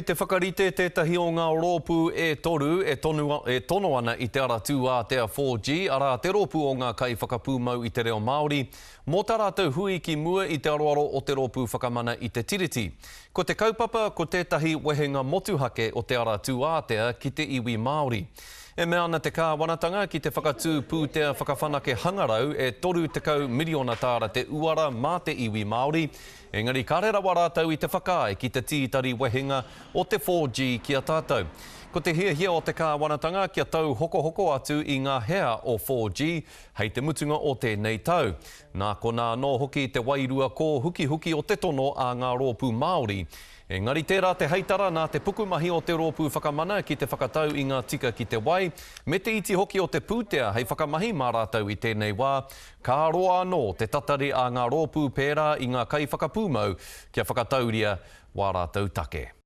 Kei te whakarite tētahi o ngā rōpū e toru e e tono ana i te ara tūātea 4G, arā, te rōpū o ngā kaiwhakapūmau i te reo Māori, mō tā rātou hui ki mua i te aroaro o te Rōpū Whakamana i te Tiriti. Ko te kaupapa ko tētahi wehenga motuhake o te ara tūātea ki te iwi Māori. E mea ana te kāwanatanga ki te whakatū pūtea whakawhanake hangarau e 30 miriona tāra te uara mā te iwi Māori, Engari kare rawa rātou i te whakaae ki te tītari wehenga o te 4G ki a tātou. Ko te hiahia o te kāwanatanga kia tauhokohoko atu i ngā hea o 4G hei te mutunga o tēnei tau. Nā konā anō hoki te wairua kōhukihuki o te tono a ngā rōpū Māori. Engari tērā te heitara nā te pukumahi o te Rōpū Whakamana ki te whakatau i ngā tika ki te wai, me te iti hoki o te pūtea hei whakamahi mā rātou i tēnei wā, Ka roa anō te tatari a ngā rōpū pērā i ngā kaiwhakapūmau kia whakatauria wā rātou take.